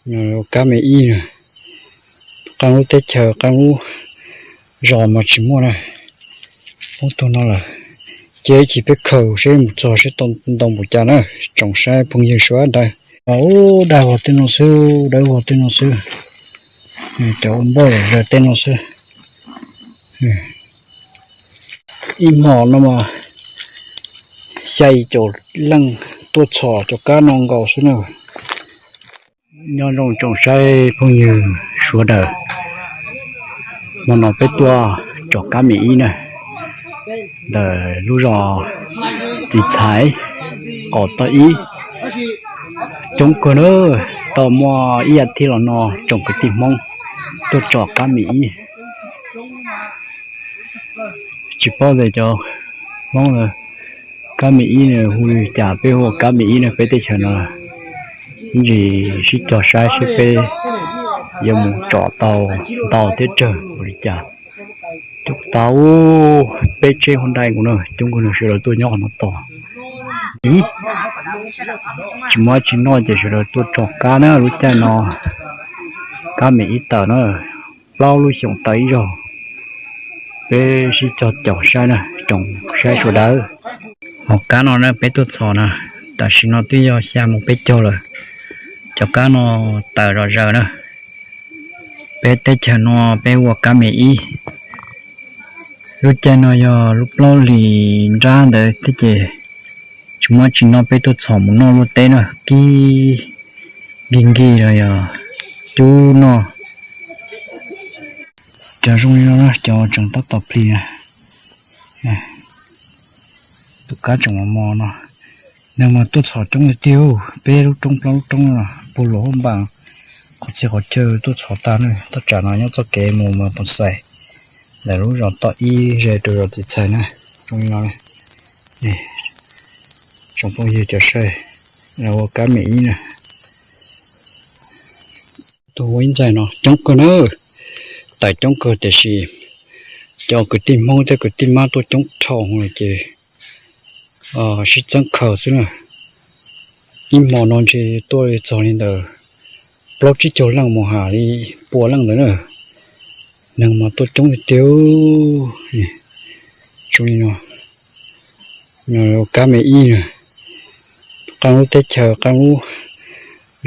Kab me ib na, qee lub teb chaws qee lub zos mas tsis muaj na. Poob tug no lawm, cia ib chim peb khaws seb mus txog seb tau ntau npaum cas na. Tsoom saib phooj ywg sawv daws, ub, dawb vog tej no xwb, dawb vog tej no xwb. Cov ua npauj zom zaws tej no xwb. Ib hmo no mas xya yim caum leej tuaj txhom cov kab no nkaus xwb na. Nyob zoo tsoom saib phooj ywg sawv daws, hmo no peb tuaj tsom kab me ib na, ntawm lub zos Txiv Txhais, qaum toj ib. Coob kawg na, tau muaj ib as thiv los no tsoom kwv tij Hmoob tuaj tsom kab me ib. Tsis paub tias cov Hmoob kab me ib hu li cas, peb hu kab me ib no peb teb chaws no. Ntsis sib cog saib seb peb yuav mus tsom tau ntau thiab tsawg ua li cas. Coob tas, peb tsheb Hyundai nkaus na, coob kawg no sawv daws tuaj nyob qhov no tos. Ib, tsis muaj tsis noj ces sawv daws tuaj tsom kab na lub caij no. Kab me ib tawm na, plaub lub xyoos tawm ib zaug. Peb sib cog caum saib na tsoom saib sawv daws. Hos kab no na peb tuaj txhom na, tam sim no twb yog xya mus peb caug lawm. Cov kab no tawm zom zaws na. Peb teb chaws no peb ua kab me ib. Lub caij no yog lub plaub hlis nrab ntawd thiab ces tsis muaj tsis noj peb tuaj txhom mus noj luaj teb na, kib nkig nkig los yog cub noj. Cov zoo li no na, cov tseem tab tom plis na. Tus kab tseem mos mos no. Neeg mas tuaj txhom coob tiag tiag, peb lub roob plaub lub roob no puag luas hauv npas, qhov txhia qhov chaw tuaj txhom tag na. Thaj tsam no nyob txoj kev mus mas Phoos Xais, ntawm lub zos toj ib ze rau zos Txiv Txhais na. Zoo li no, tsoom phooj ywg cov saib, los ua kab me ib na. Tus ua ib ntxaig no coob kawg na, tawm coob kawg tiam sis cov kwv tij Hmoob thiab kwv tij mab tuaj coob dhau lawm ces sib txeeb khaws xwb na. Ib hmo no ntshe tuaj li txog li ntawd plaub tsib caug leej mus has li pua leej ntawd na. Neeg mas tuaj coob tiag tiag. Zoo li no, kab me ib na, qee lub teb chaws qee lub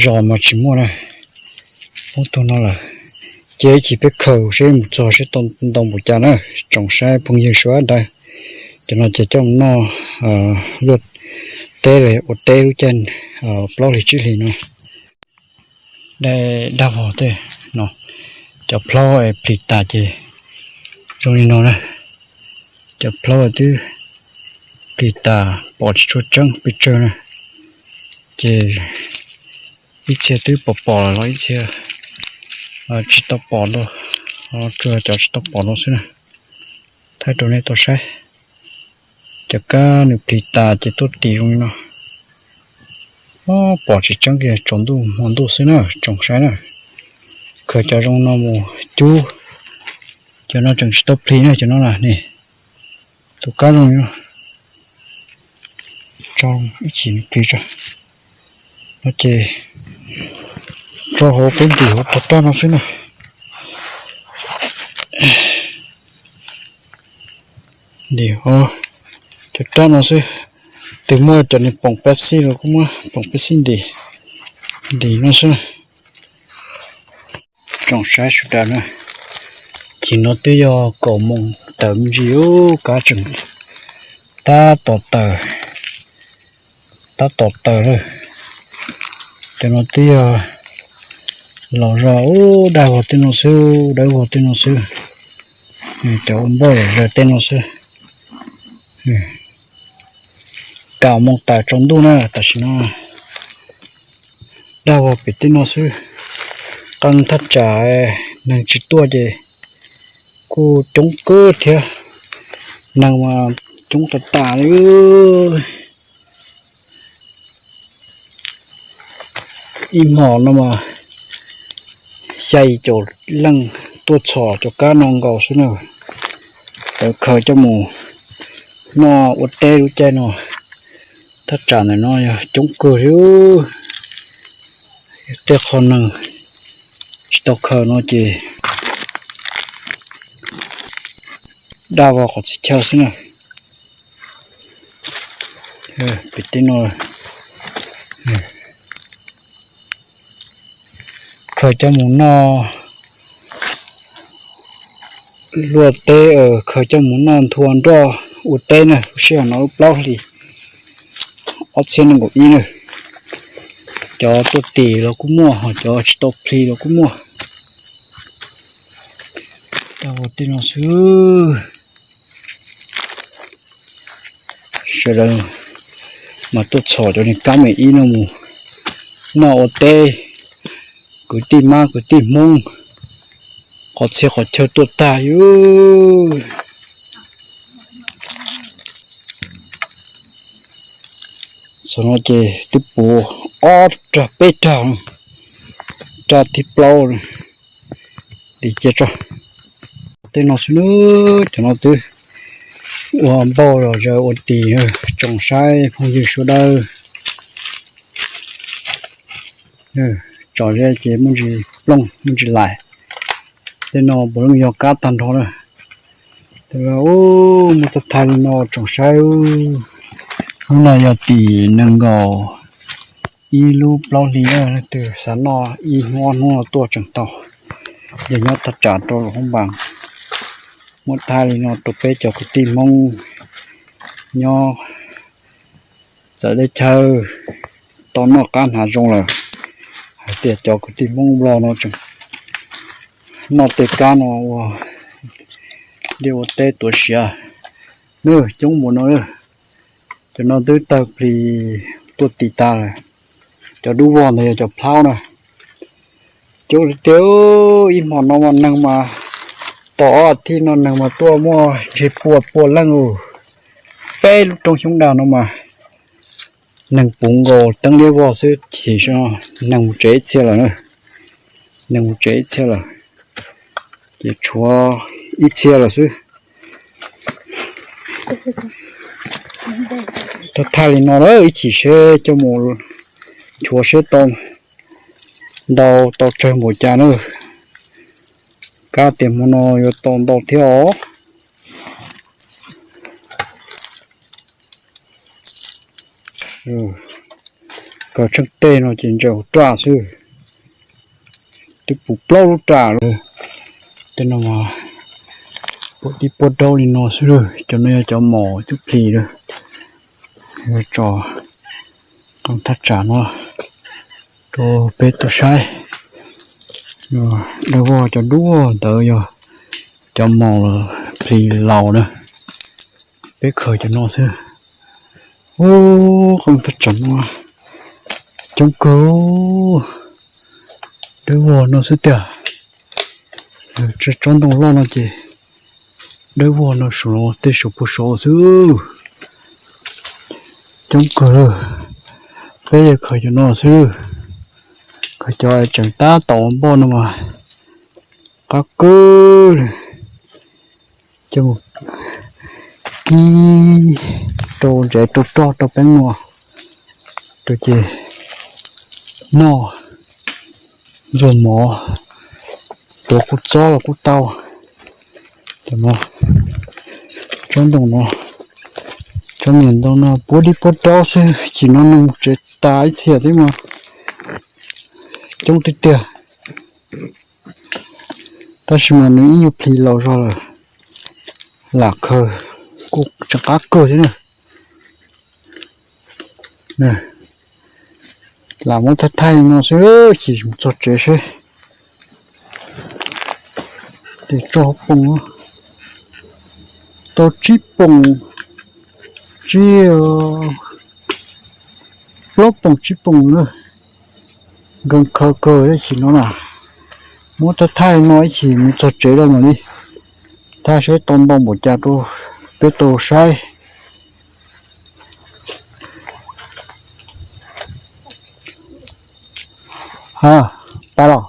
zos mas tsis muaj na. Poob tug no lawm, cia ib chim peb khaws seb mus txog seb tau ntau npaum cas na. Tsoom saib phooj ywg sawv daws, cov no ces coj mus noj luaj teb los ua teb lub caij plaub hlis tsib hlis no. Daj vog tej no, cov plaub plis tas ces zoo li no na. Cov plaub twb plis tas pom tsis tshua tseeb pes tsawg na. Ces ib txhia twb pom pom los ib txhia tsis tau pom dua, tsuas cov tsis tau pom dua xwb na. Thaij rau nej tau saib, cov kab nws plis tas ces tuaj tis zoo li no. Pom tsis tseeb kiag, tsaus ntuj hmo ntuj xwb na tsoom saib na. Khaws cov zoo no mus cub, cov no tseem tsis tau plis na, cov no na ne. Tus kab zoo li no, tso ib chim plis tso, no ces tso hauv peb ntim hauv cov raj no xwb na. Ntim hauv cov raj no xwb, tus muaj cov niag poom Pepsi los kuj muab poom Pepsi ntim, ntim no xwb na. Tsoom saib sawv daws na, chim no twb yog kaum moos tawm me ntsis, ub, kab tseem tab tom tawm, tab tom tawm lawm. Cov no twb yog los zog, ub, daj vog tej no xwb, dawb vog tej no xwb. Cov ua npauj zom zaws tej no xwb. Kaum moos tawm tsaus ntuj na, tam sim no daj vog pem tej no xwb. Qee thaj tsam neeg tsis tuaj ces kuj coob kawg thiab, neeg mas coob tas tas li. Ib hmos no mas xya yim caum leej tuaj txhom cov kab no nkaus xwb na. Lawv khaws coj mus noj ua teb lub caij no. Thaj tsam ntawm no yog coob kawg li. Tej qhov neeg Tau khaws no ces daj vog qhov txhia chaw xwb na. Pem tej no khaws coj mus noj luaj teb, khaws coj mus noj nthua nroj ua teb na. Lub sij hawm no lub plaub hlis ob txhiab nees nkaum ib na. Cov tuaj tis los kuj muaj, ho cov tsis tau plhis los kuj muaj. Tau ua tej no xwb. Sawv daws mas tuaj txhom cov niag kab me ib no mus noj ua teb. Kwv tij mab kwv tij Hmoob qhov txhia qhov chaw tuaj tag yus. Txog no ces twb puv ob rag peb rag, rag thib plaub li cia tso. Tej no xwb nawb, cov no twb ua npauj los zaws ua tis tsoom saib phooj ywg sawv daws. Tso ze ces muaj ntsis plooj muaj ntsis lais. Tej no puav leej yog kab tag nrho na. Muab thaij thaij li no tsoom saib. Hnub no yog tim nees nkaum ib lub plaub hli na, leej twg xav noj ib hnub ob hnub no tuaj tseem tau. Yog nyob thaj tsam rau Luas Phab Npas, muab thaij li no rau peb cov kwv tij Hmoob nyob txawv teb chaws tau noj qab hnav zoo lawm. Hais tias cov kwv tij Hmoob Nplog no tseem noj tej kab no ua liaj ua teb tuav siav. Nws coob npaum no, cov no twb tawg plis tuaj tis tas lawm. Cov dub vog ntawd yog cov plhaub na. Coob tiag tiag, ib hmo no mas neeg mas, tau ob as thiv no neeg mas tuaj muaj ntshe pua pua leej ub. Peb lub roob Xyoob Dag no mas neeg puv nkaus teeb liab vog xwb, chim neeg mus tsev ib txhia lawm. Neeg mus tsev ib txhia lawm, ces tshuav ib txhia lawm xwb. Thaij thaij li no lawm ib chim seb coj mus nchuav seb tau ntau tau tsawg npaum cas na. Kab tias hmo no yuav tau ntau thiab os. Kaw tsheej tej no ces ntsaws hauv raj xwb. Twb puv plaub lub raj lawm. Tej no mas puab dib puab daub li no xwb, cov no yog cov maum twb plis lawm. Yuav tso qee thaj tsam no rau peb tau saib. Dawb vog cov dub ntawd yog cov maum plis laus na. Peb khaws cov no xwb. Ub, qee thaj tsam no coob kawg. Dawb vog no xwb tiag. Tsob ntoo loj no ces dawb vog no saum tej saum puag saud xwb. Coob kawg. Peb yog khaws cov no xwb. Khaws cov tseem tab tom npoj no mas qab kawg li. Coj mus kib rau ntsev rau roj rau peeb no rau ces noj ntxuag mov, tuav kua txob los kuj tau. Cov no, tsob ntoo no, tsob niag ntoo no puab dib puab daub xwb, chim no nws mus tsev tas ib txhia thiab mas coob tiag tiag. Tab sis mas nws ib nyuag plis laus zog lawm, lam khaws kuj tseem qab kawg thiab na. Lam muab thaij thaij no xwb, chim mus txog tsev seb. Tes tso hauv poos, tau tsib poos, tsib, plaub poos tsib poos na. Nkees khaws kawg ib chim no na. Muab thaij thaij no ib chim mus txog tsev lawm mam li thaij seb tau ntau npaum cas rau peb tau saib. Ha, pab los.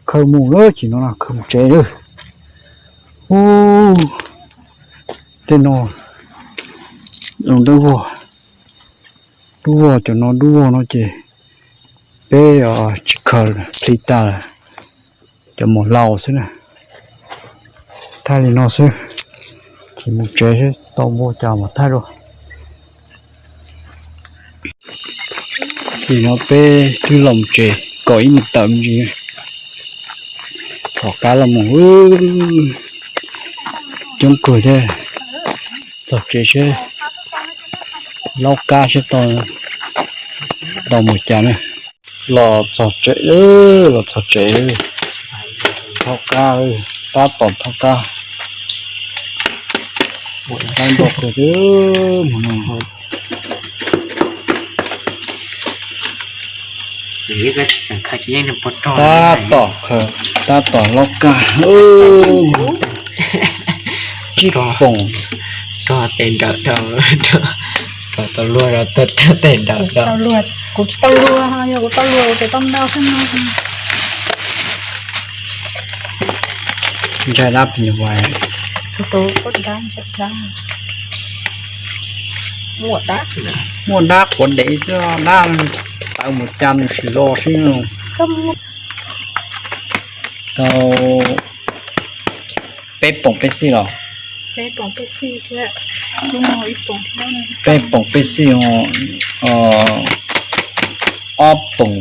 Khaws mus lawm chim no khaws mus tsev lawm. Ub, tej no dub vog, dub vog cov no dub vog no ces peb tsis khaws, plis tas lawm. Cov maum laus xwb na. Thaij li no xwb, ces mus tsev seb tau npua cas mas thaij dua. Nim no peb twb los tsev kom ib mus tawm me ntsis, txhom kab los mus coob kawg thiab. Txog tsev seb laub kab seb tau mus cas na. Los txog tsev, los txog tsev, thauj kab, tab tom thauj kab. Tab nto kawg thiab mus no. Tab tom khaws, tab tom laub kab. Tsib poom. Rog tes nrawm rau, rog tau luag rau tes nrawm rau. Kuv tsis tau luag, yog kuv tau luag ces tau ntau xwb no. Ntshai dab phim nyuj vais. Muaj dab qhuav dev xwb, dab tawv mus cas nws sim los xwb. Tau peb poom peb xij los? Peb poom peb xij, ob poom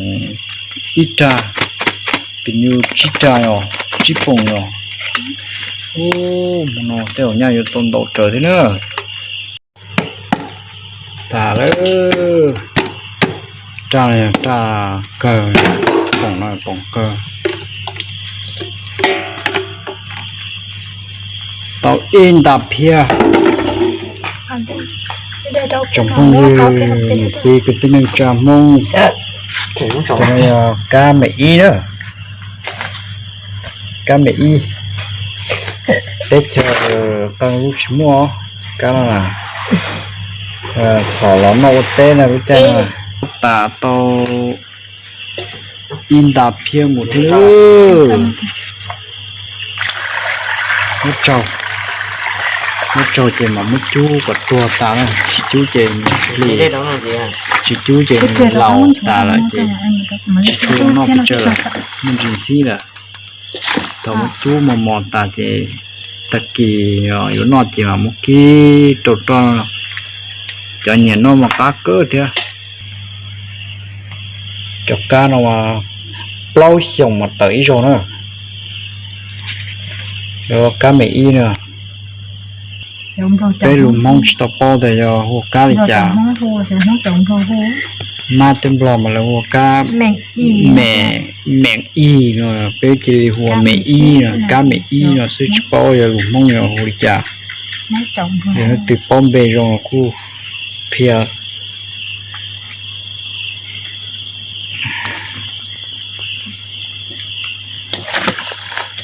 ib rag, pim nyuj tsib rag os, tsib poom os. Ub, hmo no tej zaum nyaj yuav tau ntau raws thiab na. Tas lawm, raj no yog raj kawg, poom no poom kawg. Tau ib nta phiab. Tsoom phooj ywg niam txiv kwv tij neej tsa Hmoob, tus no yog kab me ib na. Kab me ib, teb chaws qee lub tsis muaj kab no na. Txhom los noj ua teb na lub caij no. Tas tau ib nta phiab mus thiab. Muab tsaug, muab tsaug ces mam muab cub kom tuag tas na, tsis cub ces nws hli, tsis cub ces nws laus tas lawm ces tsis tshua noj pes tsawg lawm, muaj ntsis ntxhib lawm. Thaum muab cub mos mos tas ces tag kis yuav noj ces mam muab kib rau roj. Cov nyiam noj mas qab kawg thiab. Cov kab no mas plaub xyoos mas tawm ib zaug na. Cov kab me ib na, peb lus Hmoob tsis tau paub tias yog hu ua kab li cas. Mab thiab Nplog mas lawv hu ua kab me, meem ib no, peb cia li hu ua me ib no, kab me ib no xwb, tsis paub yog lus Hmoob yog hu li cas. Yog leej twg paub npe zoo los kuj qhia.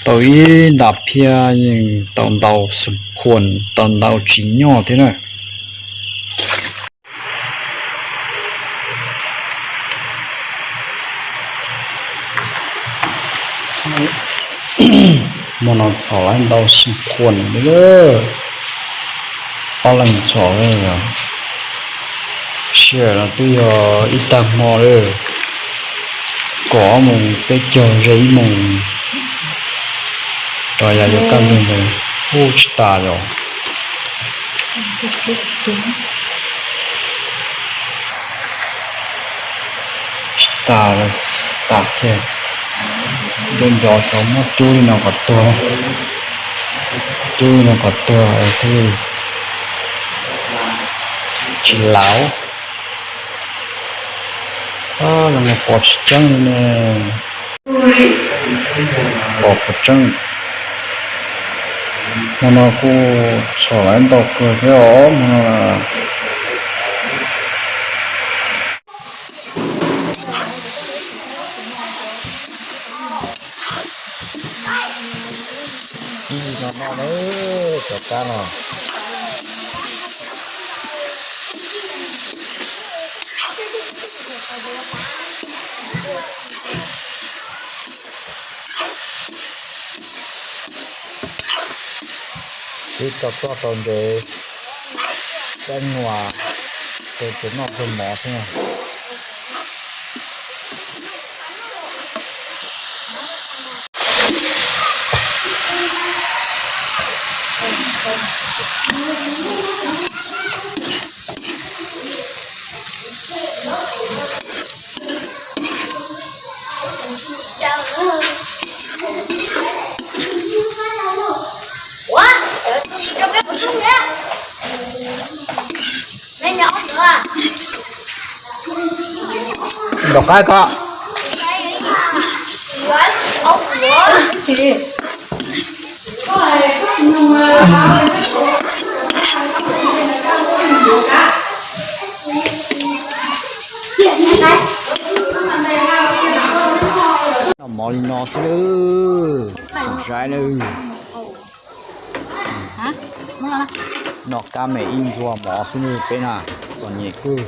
Tau ib nta phiab yeej tau ntau xum phuam, tau ntau tsis nyog thiab na. Hmo no txhom lawm ntau xum phuam li lawm. Ob leeg txhom, sij hawm no twb yog ib tag hmo lawm, kaum ob moos peb caug ze ib moos, rau yav yuav kaj ntug ntawd kuj tsis tas yom. Tsis tas, tas kiag. Nco nco saum muab cub li no kom tuag, cub li no kom tuag thiaj li tsis laus. Los no pom tsis tseeb li ne. Pom puas tseeb? Hmo no kuj txhom lawm ntau kawg thiab os hmo no. Ib no noj na, cov kab no. Sib tau txoj tau ntsev, caij nuas, ces noj txog mov xwb na. Ntaus qab ko. Noj mov li no xwb lawm, tseem saib lawm. Noj kab me ib ntsuag mov xwb lawm peb na, txom nyem kawg.